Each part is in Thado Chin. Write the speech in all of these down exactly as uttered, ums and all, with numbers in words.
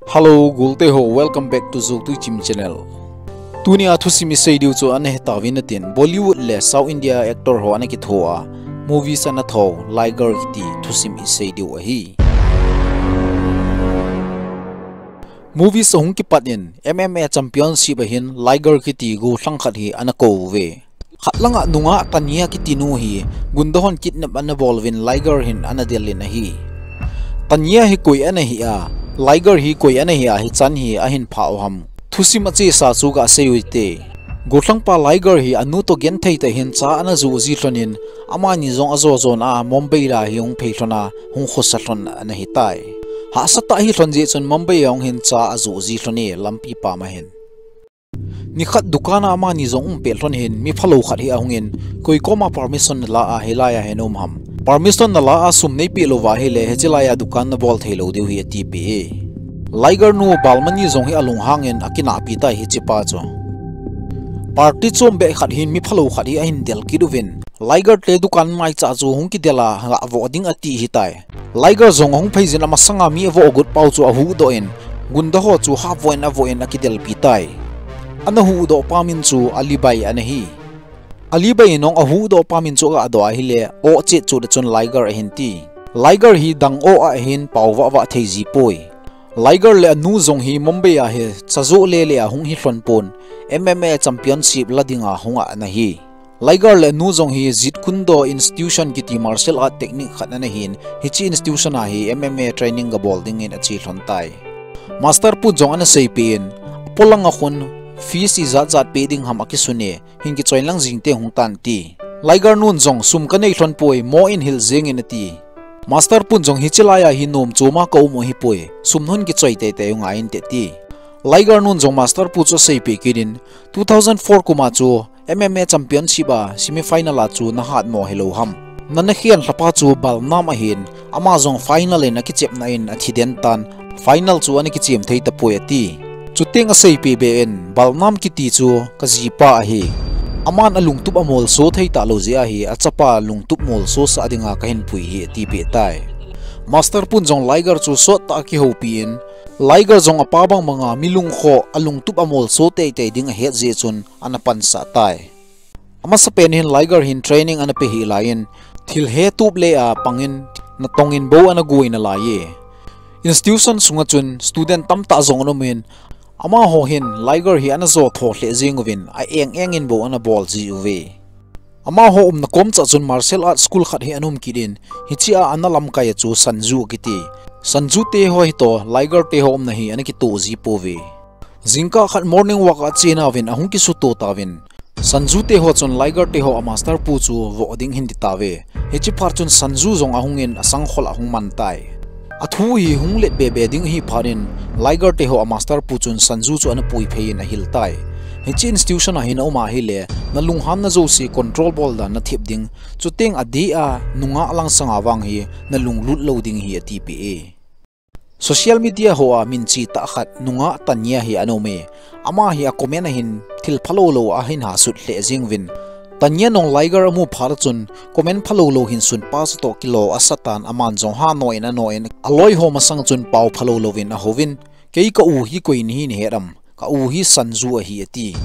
Hello, golte ho, welcome back to Zotui Chim channel. Tunia thusim isei diu chu ana hetauvin atin, Bollywood le South India actor ho ana kithoa movies ana thou Liger kiti thusim isei diu ahi. Movies ahung kipat in M M A championship ahin Liger kiti gollhang khat hi ana kouve. Khat langa nungah Tanya kiti nu hi gunda hon kidnap ana bol uvin Liger hin ana delin ahi. Tanya hi koi ana hi a, Liger hi koi ana hi a, hichan hi ahin phah u ham? Thusim achesa chu gasei u hite. Gollhangpa Liger hi anu toh genthei tah in cha ana joh ji lhonin, amani jong ajo jon a Mumbai la hi hung phei lhon a, hung khosa lhon ana hitai. Hahsa tah hi lhon jeh chun Mumbai a hung hin cha ajoh ji lhon e, lampi pam a hin. Nikhat dukan a amani jong um pet lhon hin, mi phalou khat hi ahungin, koi koma permission nala a hilai a hin um ham? Permission nala a sum neipeh louva ahile, hiche lai a dukan nabol thei lou diu ahi atipeh e. Liger nu Balmani jong hi alunghangin akinahpi tai hichepa chu. Party chom beh khat hin mi phalou khat hi ahin del kit uvin, Liger te dukan maicha chu hung kidel a, gavoh ding ati hitai. Liger jong ahung phei jin amasanga mi avoh got pau chu ahuhdoh in, gunda ho chu havoh in avoh in akidelpi tai. Ana huhdoh pa min chu Alibai ana hi. Alibai in jong ahuhdoh pa min chu agadoh ahile, oh chet chut a chun Liger ahin ti. Liger hi dang oh a ahin pao vahvah thei ji poi. Liger le anu jong hi Mumbai a hi chajoh lele a hung hi lhon pon, M M A championship la dinga hung a ana hi. Liger le anu jong hi Jeet Kune Do Institution kiti martial art technique khat ana hin, hiche institution a hi M M A training gabol dingin ache lhon tai. Master pu jong ana seipeh in, apolanga khun fees ijat jat peh ding ham akisun e, hin kichoi lang jing te hung tan ti. Liger nun jong sum kanei lhon poi, mo in hil jengin ati. Master pun jong hiche lai a hi nom chom a kaum u hipoi, sum hung kichoi teitei u ngai inte ti. Liger nun jong master pu chu aseipeh kit in, two thousand four kum a chu M M A championship a semi final a chu nahat mo hilou ham? Nana khen lhapa chu Balnam ahin, ama jong final in akichepna in athi den tan, final chu ana kichem thei tapoi ati. Chuteng aseipeh be in, Balnam kiti chu kajipa ahi. Aman alungtup amolso thei talou jeh ahi, achapa lungtup molso sah dinga kahin pui ahi atipeh tai. Master pun jong Liger chu sot tah a akihoupi in, Liger jong apa bang banga mi lungkhoh alungtup amolso teitei ding ahet jeh chun ana pansah tai. Amasapen hin Liger hin training ana pe hih laiyin, thil hetup le a pangin natongin bou ana goi nalaiye. Institution sunga chun student tamtah jong ana umin, amaho hin Liger hi ana jo tho lheh jeng uvin, a eng engin bou ana bol ji uve. Amaho umna komcha chun martial arts school khat hi ana um kit in, hichea ana lamkai a chu Sanju akiti. Sanju te ho hitoh Liger te ho umna hi ana kitoh ji pouve. Jingkah khat morning walk a achenauvin ahung kisuto tauvin, Sanju te ho chun Liger te ho a master pu chu voh ding ahin ti tauve. Hiche phat chun Sanju jong ahungin asangkhol a ahung man tai. Athu hi hung let bebe ding ahi phat in, Liger te ho a master pu chun Sanju chu ana puiphei in ahil tai. Hiche institution a hin aum ahile, nalunghanna jouse control bol dan nathep ding, chuteng adeh a nungah langsang a vang hi nalunglut lou ding ahi atipeh e. Social media hoa minche tah khat nungah Tanya hi ana um e. Ama hi a comment a hin thil phalou lou ahin hasut lheh jeng uvin. Tanya nung Liger amu phat a chun comment phalou lou hin sunpa chu toh kilo asatan, aman jong hanoh in anoh in aloi ho masang chun pao phalou louvin ahouvin, "Kei ka u hi koi nahi nahet am? Ka u hi Sanju ahi," ati.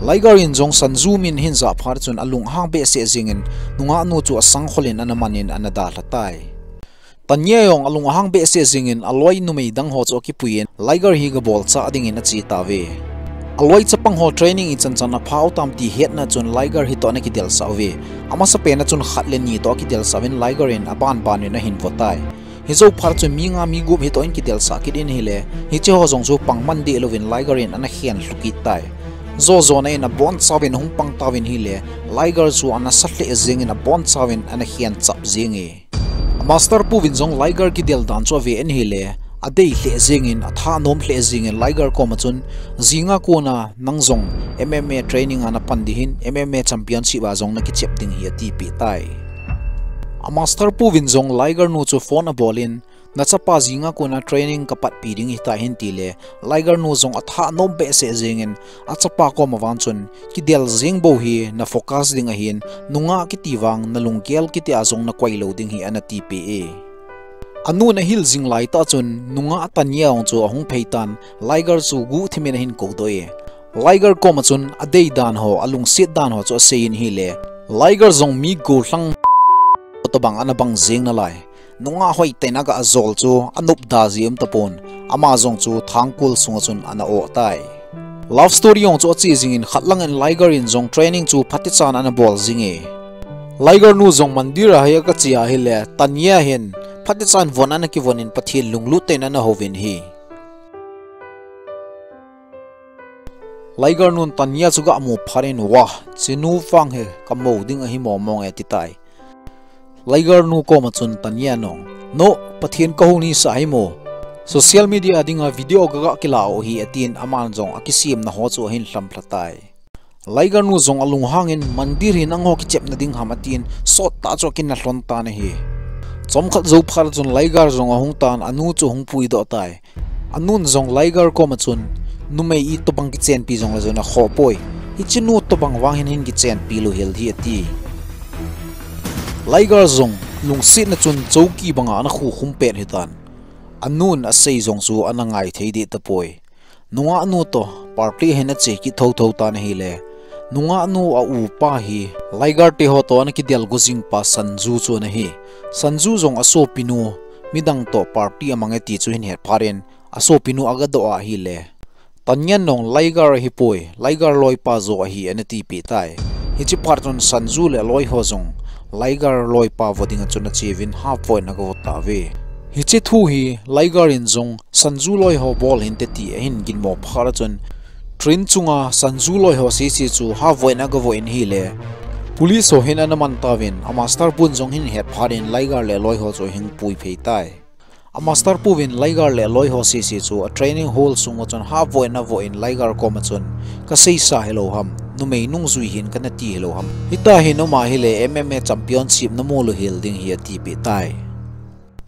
Liger in jong Sanju min ahin jah phat a chun alunghang behseh jengin nungah nu chu asangkhol in ana man in ana dalha tai. Tanya jong alung ahang behseh jengin aloi numei dang ho chu akipuiyin Liger hi gabolchah dingin ache tauve. Aloi chapang ho training ichan chan aphau tam ti hetna chun Liger hitoh ana kidelsah uve. Amasapen a chun khat le ni toh akidelsah uvin Liger in aban ban in ahin vo tai. Hijou phat chun mi nga mi gup hitoh in kidelsah kit in ahile, hiche ho jong chu pangman deh louvin Liger in ana khen lhu kit tai. Jojona in abonchauvin ahung pang tauvin ahile, Liger chu ana sa lheh jengin abonchauvin ana khen chap jenge. A master pu vin jong Liger kidel dan chu ave in ahile, adei lheh jengin, atha nom lheh jengin Liger koma chun, "Jinga kona nang jong M M A training a napan ding ahin, M M A championship a jong nakichep ding ahi," atipeh tai. A master pu vin jong Liger nu chu phone abolin, "Nachapa jinga kona training kapatpi ding ahitai," ahin tile, Liger nu jong atha nom behseh jengin, achapa koma vang chun, "Kidel jeng bou hi nafocus ding ahin, nungah kiti vang nalunggel kiti a jong nakoi lou ding ahi," ana tipeh e. Anun ahil jing laitah chun nungah Tanya jong chu ahung phei tan, Liger chu guhthim in ahin koudoh e. Liger koma chun adei dan ho, alungset dan ho chu asei in ahile, Liger jong mi gollhang tobang ana bang jeng nalai. Nungah hoitah in aga ajol chu anop da ji um tapon, ama jong chu thangkol sunga chun ana oh tai. Love story jong chu ache jingin khat langin Liger in jong training chu phatecha in ana bol jing e. Liger nu jong mandir a hi aga che ahile, Tanya hin phatecha in von ana kivon in Pathen lunglut tah in ana houvin ahi. Liger nun Tanya chu aga mu phat in, "Wah, chinu vang hi ka mo ding ahi mong mong e," ati tai. Liger nu koma chun Tanya in jong, "No, Pathen kahung nisa hi mo. Social media dinga video kaga kila u ahi," atin aman jong akisemna ho chu ahin lhamlha tai. Liger nu jong alunghang in, "Mandir hi nangho kichepna ding ham?" atin, sot tah chu akinah lhon tan ahi. Chomkhat jou phat chun Liger jong ahung tan, anu chu ahung puidoh tai. Anun jong Liger koma chun, "Numei itobang kichenpi jongle jong nakhoh poi. Hiche nu tobang vang hin hin kichenpi lou hel hi," ati. Liger jong lungsetna chun chowki banga ana khukhum pet ahitan. Anun asei jong chu ana ngai thei deh tapoi. Nungah nu toh party hin ache kit thotho tan ahile, nungah nu a upa hi Liger te ho toh ana kidel go jing pa Sanju chu ana hi. Sanju jong asopinu midang toh party amang e ti chu ahin het phat in, asopinu aga doh ahile, Tanya in jong Liger ahipoi, Liger loipa joh ahi ana tipeh tai. Hiche phat chun Sanju le aloi ho jong Liger loipa vo dinga chun ache uvin half vo in aga vo tauve. Hiche thu hi Liger in jong Sanju loi ho bol hinte ti ahin ginmo phat chun train chunga Sanju loi ho sese chu half vo in aga vo in ahile, police ho hin ana man tauvin, a master pun jong ahin het phat in Liger le aloi ho chu ahung pui phei tai. A master pu vin Liger le aloi ho sese chu a training hall sunga chun half vo in avo in Liger koma chun, "Kaseisa hilou ham, numei nungjui hin kana ti hilou ham. Hitia hin um ahile M M A championship namu lou hel ding ahi," atipeh tai.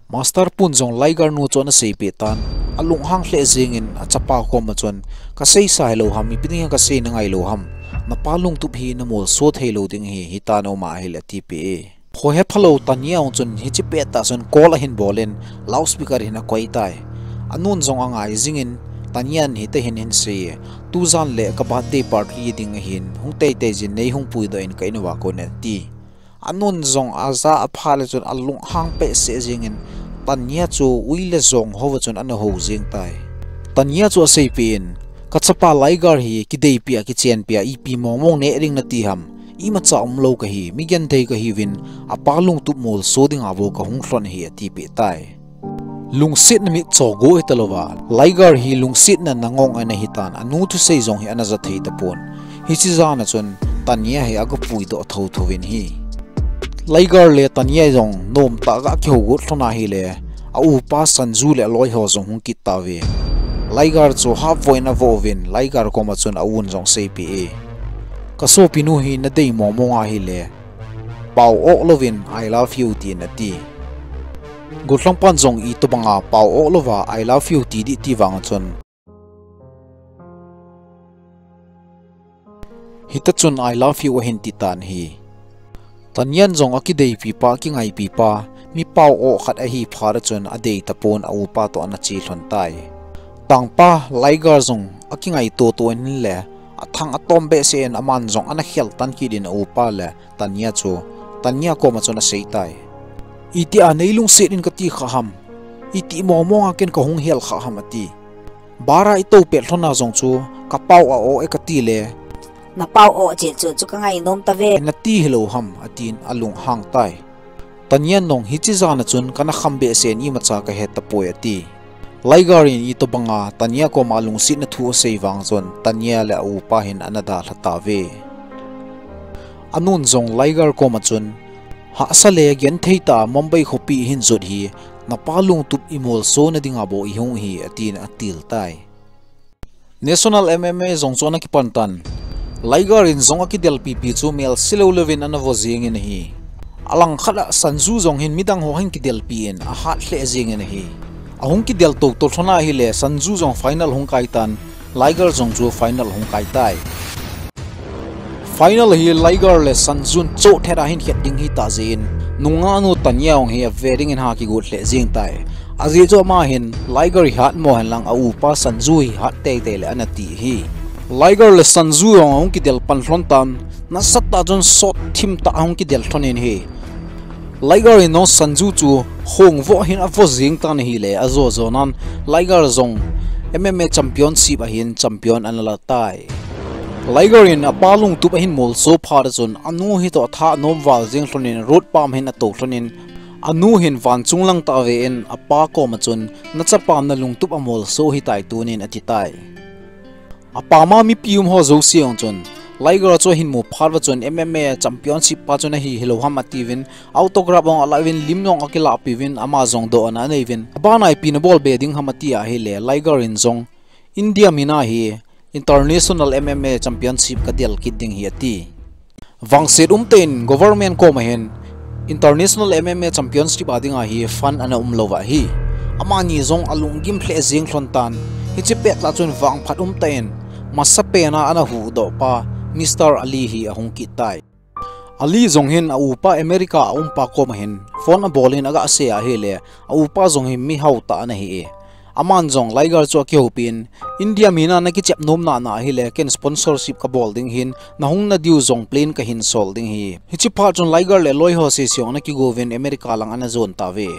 Master pun jong Liger nu chu ana seipeh tan, alunghang lheh jengin achapa koma chun, "Kaseisa hilou ham, ipi dinga kasei nangai lou ham. Napa lungtup hi namolso thei lou ding ahi, hitia na um ahile," atipeh e. Khohephalou Tanya jong chun hiche pettah chun call ahin bol in loudspeaker hin akoi tai. Anun jong angai jingin Tanya in hitia hin ahin sei e, "Tujan le ka birthday party ding ahin, hung teitei jin nei hung puidoh in ka in uva kon in," ati. Anun jong aja apha le chun alunghang behseh jingin Tanya chu ui le jong houva chun ana hou jing tai. Tanya chu aseipeh in, "Kachapa Liger hi kideipi a kichenpi a ipi mong mong neh ding nati ham. Imacha umlou kahi, mi genthei kahiuvin, apa lungtup molso dinga bou kahung lhon ahi," atipeh tai. Lungsetna mitcho go hitalouva, Liger hi lungsetna nangong ana hitan, anu thusei jong hi ana ja thei tapon. Hiche jana chun Tanya hi aga puidoh thotho uvin ahi. Liger le Tanya jong nomtah a aga kihou got lhon ahile, a upa Sanju le aloi ho jong hung kit tauve. Liger chu half vo in avo uvin, Liger koma chun a un jong seipeh e, "Kasopinu hi nadei mong mong ahile, pao oh louvin 'I love you' tin," ati. Gollhang pan jong itobanga pao oh louva 'I love you' ti ding ti vang chun, hitia chun 'I love you' ahin ti tan ahi. Tanya in jong akideipi pa, akingaipi pa, mi pao oh khat ahi phat chun adei tapon a upa toh ana che lhon tai. Tangpa Liger jong akingaito to in le, athang atom behseh in aman jong ana khel tan kit in a upa le Tanya chu, Tanya koma chun asei tai. "Itia nei lungset in kati kha ham. Iti mong mong a ken kahung hel kha ham," ati. "Bar a itou pet lhon a jong chu, 'Ka pao a oh e,' kati le, 'Na pao oh cheh chu chu kangai nom tave,' nati hilou ham," atin alunghang tai. Tanya in jong, "Hiche jana chun kana kham behseh in imacha kahe tapoi," ati. Liger in itobanga Tanya koma lungsetna thu asei vang chun Tanya le a upa hin ana dalha tauve. Anun jong Liger koma chun, "Hahsa le genthei tah a Mumbai khopi hin jot hi, napa lungtup imolso na dinga bou ihung ahi," atin atil tai. National M M A jong chu ana kipan tan. Liger in jong akidelpipi chu melse lou louvin ana vo jingin ahi. Alangkhat a Sanju jong hin midang ho hin kidelpi in ahat lheh jingin ahi. Ahung kidel toto lhon ahile Sanju jong final hung kai tan, Liger jong chu final hung kai tai. Final hi Liger le Sanju in choh thet a hin khet ding hita jeh in, Nungahnu Tanya jong hi ave dingin ha kigot lheh jeng tai. Ajeh chu ama hin Liger hi hat mo hen lang a upa Sanju hi hat teitei le ana ti hi. Liger le Sanju jong ahung kidel pan lhon tan, nasatah chun sot thim tah ahung kidel lhon in hi. Liger in jong Sanju chu hung vo hin avo jeng tan ahile, ajo jo nan Liger jong M M A championship a hin champion ana la tai. Liger in apa lungtup ahin molso phat chun anu hitoh tha anom val jeng lhon in rut pam hin ato lhon in, anu hin vanchung lang tah ave in apa koma chun, nachapa nalungtup amolso hitai tunin ati tai. Apam a mipi um ho jouse jong chun Liger chu ahin mu phat uva chun M M A championship pa chun ahi hilou ham atiuvin, autograph jong alah uvin, lim jong akilah piuvin, ama jong dohna anei uvin, abana ipi nabol be ding ham ati ahile, Liger in jong India mina hi International M M A Championship kadel kit ding hi ati. Vangset umtah in government koma hin International M M A Championship a dinga hi fund ana umlou ahi. Amani jong alunggim lheh jeng lhon tan, hiche pet lah chun vangphat umtah in masapen a ana huhdoh pa Mister Ali hi ahung kit tai. Ali jong hin a upa America a um pa koma hin phone abol in aga sei ahile, a upa jong hi mihao tah ana hi e. Aman jong Liger chu akihoupi in, India mina nakichep nom nana ahile, ken sponsorship kabol ding hin, nahung nadiu jong plane kahin sol ding hi. Hiche phat chun Liger le loi ho sese jong ana kigo uvin America lang ana jon tauve.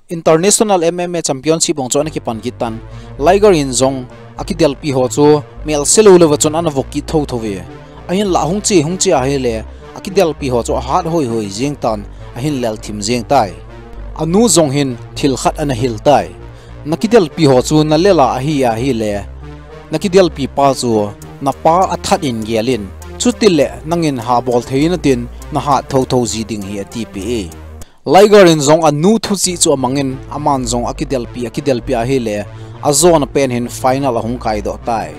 International M M A Championship jong chu ana kipan kit tan, Liger in jong akidelpi ho chu melse lou lou va chun ana vo kit thotho ve. Ahinlah hung che hung che ahile, akidelpi ho chu ahat hoi hoi jeng tan, ahin lel thim jeng tai. Anu jong hin thil khat ana hil tai. Nakidelpi ho chu nalel a ahi ahile, nakidelpi pa chu napa athat in gel in, chutile nangin ha bol thei natin nahat thotho ji ding hi atipeh e. Liger in jong anu thuchih chu amangin, aman jong akidelpi, akidelpi ahile, ajona pen hin final ahung kaidoh tai.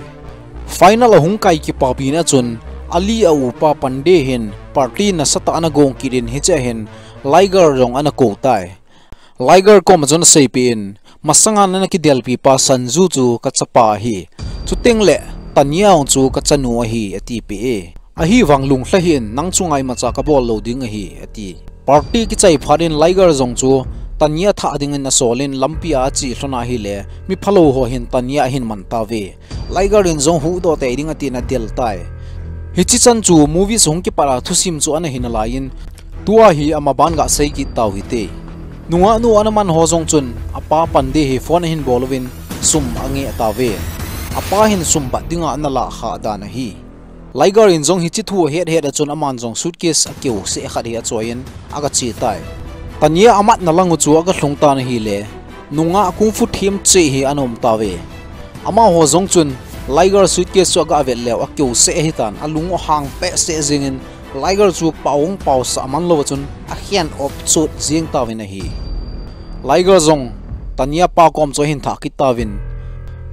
Final ahung kai kipapina chun, Ali a upa Pandey hin party nasatah ana gong kit in hichea hin Liger jong ana kou tai. Liger koma chun aseipeh in, masanga nana kidelpi pa Sanju chu kachapa ahi. Chuteng le Tanya jong chu kachanu ahi, atipeh e. Ahivang lunglha hih in, nang chu ngaimacha kabol lou ding ahi, ati. Party kichai phat in Liger jong chu Tanya thah dingin asol in lampi a ache lhon ahile, miphalou ho hin Tanya ahin man tauve. Liger in jong huhdoh tei ding atin adel tai. Hiche chan chu movies hung kipat a thusim chu ana hi nalai in, tua hi amaban gasei kit tau hite. Nungahnu ana man ho jong chun apa Pandey hi phone ahin bol uvin sum angeh tauve. Apa hin sum bat dinga ana lah khah dan ahi. Liger in jong hiche thu ahet het a chun aman jong suitcase akeu seh khat hi achoi in aga che tai. Tanya amatna lang u chu aga lhung tan ahile, nungah kung fu them cheh hi ana um tauve. Amaho jong chun Liger suitcase chu aga vet leu akeu seh ahitan, alung u ahang peh seh jeng in, Liger chu pao hung paosah man lou a chun akhen op chot jeng tauvin ahi. Liger jong Tanya pa kom chu ahin thah kit tauvin,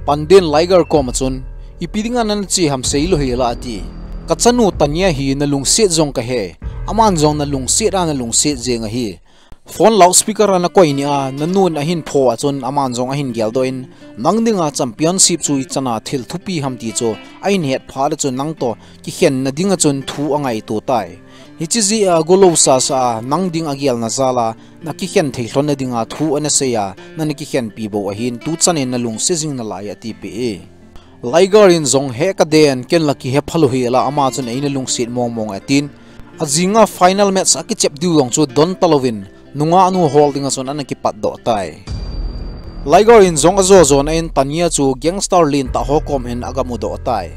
Pandey in Liger koma chun, ipi dinga nana che ham seilou hih la, ati. Kachanu Tanya hi nalungset jong kahe, aman jong nalungset a nalungset jeng ahi. Phone loudspeaker a nakoi nia, nanun ahin pho a chun aman jong ahin geldoh in, nang dinga championship chu ichan a thil thupi ham ti chu ahin het phat a chun nangtoh kikhenna dinga chun thu angaito tai. Hiche jeh a golou sasa a nang ding agelna jal a nakikhen thei lhonna dinga thu ana sei a, nana kikhenpi bou ahin, tuchan in nalungset jing nalai, atipeh e. Liger in jong, he kaden, ken la kihe phalou hih la, ama chun eina lungset mong mong e, atin. Ajinga final match akichep diu jong chu don talouvin, nungahnu hol dinga chun ana kipatdoh tai. Liger in jong ajo jona in Tanya chu gangster lentah ho kom hin aga mudoh tai.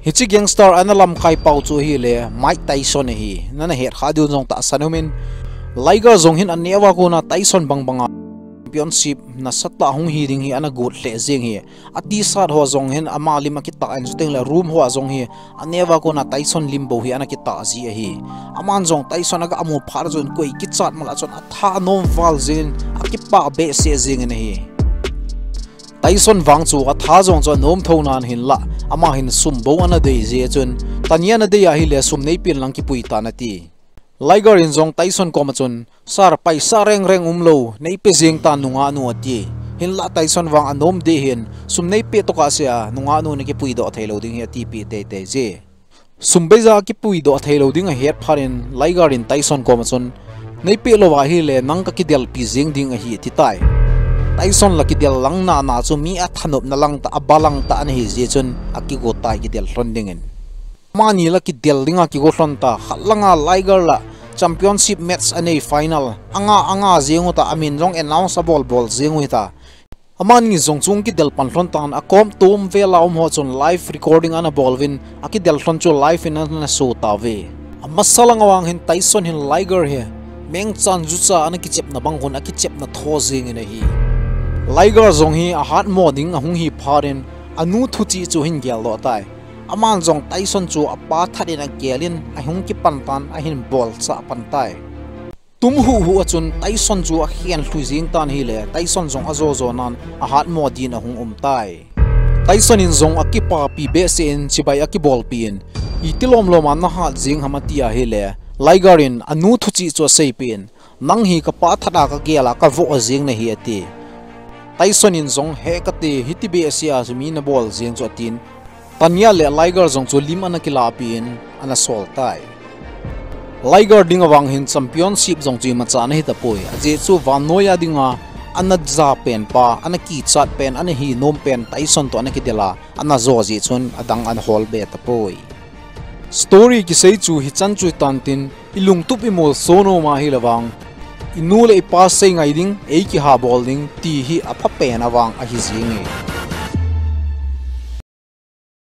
Hiche gangster ana lamkai pau chu ahile Mike Tyson ahi, nana het kha diu jong tahsan umin. Liger jong hin aneo a kona Tyson bang banga championship nasatah hung hi ding hi ana got lheh jeng hi. Atisat ho jong hin ama lim akitah in, chuteng le room ho a jong hi aneo a kona Tyson lim bou hi ana kitah ji ahi. Aman jong Tyson aga mu phat a chun koi kichat mala chun atha anom val jeng in, akipah behseh jeng in ahi. Tyson vang chu atha jong chu anom tho nan hinlah, ama hin sum bou ana dei ji a chun, Tanya nadei ahile sum neipen lang kipui tan ati. Liger in jong Tyson kom a chun, Sir, paisa reng reng umlou, neipe jeng tan nungahnu ati. Hinlah Tyson vang anom deh hin, sum neipe tokah sea, nungahnu nakipui doh theilou ding hi atipeh teitei ji. Sum beija kipui doh theilou ding ahet phat in, Liger in Tyson kom a chun, Neipeh lou ahile nang kakidelpi jeng ding ahi ati tai. Tyson la kidel lang nana chu mi athanopna lang tah, aba lang tah ana hi jeh chun akigo tai kidel lhon dingin. Amani la kidel dinga kigo lhon ta, khat langa Liger la championship match anei final. Anga, anga jeng u ta, amin jong announce abol bol jeng u hita. Amani jong chung kidel pan lhon tan, akom tum vela um ho chun live recording ana bol uvin, akidel lhon chu live in ana show tauve. Amasa langa vang hin Tyson hin Liger hi mengchan jucha ana kichepna bang hun akichepna tho jeng in ahi. Liger jong hi ahatmo ding ahung hi phat in anu thuchih chu ahin geldoh tai. Aman jong Tyson chu apa that in agel in ahung kipan tan ahin bolchah pan tai. Tum huhhuh a chun Tyson chu akhen lhu jeng tan ahile, Tyson jong ajo jo nan ahatmo din ahung um tai. Tyson in jong akipapi behseh in chibai akibolpi in, iti lom lom a nahat jeng ham ati ahile, Liger in anu thuchih chu aseipeh in, nang hi kapa that a kagel a kavoh jeng nahi ati. Tyson in jong he kati, hiti behseh a chu mi nabol jeng chu atin, Tanya le Liger jong chu lim ana kilahpeh in ana sol tai. Liger dinga vang hin championship jong chu imacha ana hita poi. Ajeh chu vannoi a dinga ana ja pen pa, ana kichat pen, ana hi nom pen Tyson toh ana kidel a, ana jo jeh chun adang ana hol be tapoi. Story kisei chu hichan chu hitan tin, ilungtup imolso nom ahile vang, inu le ipa sei ngai ding, eikiha bol ding ti hi apha pen a vang ahi jenge.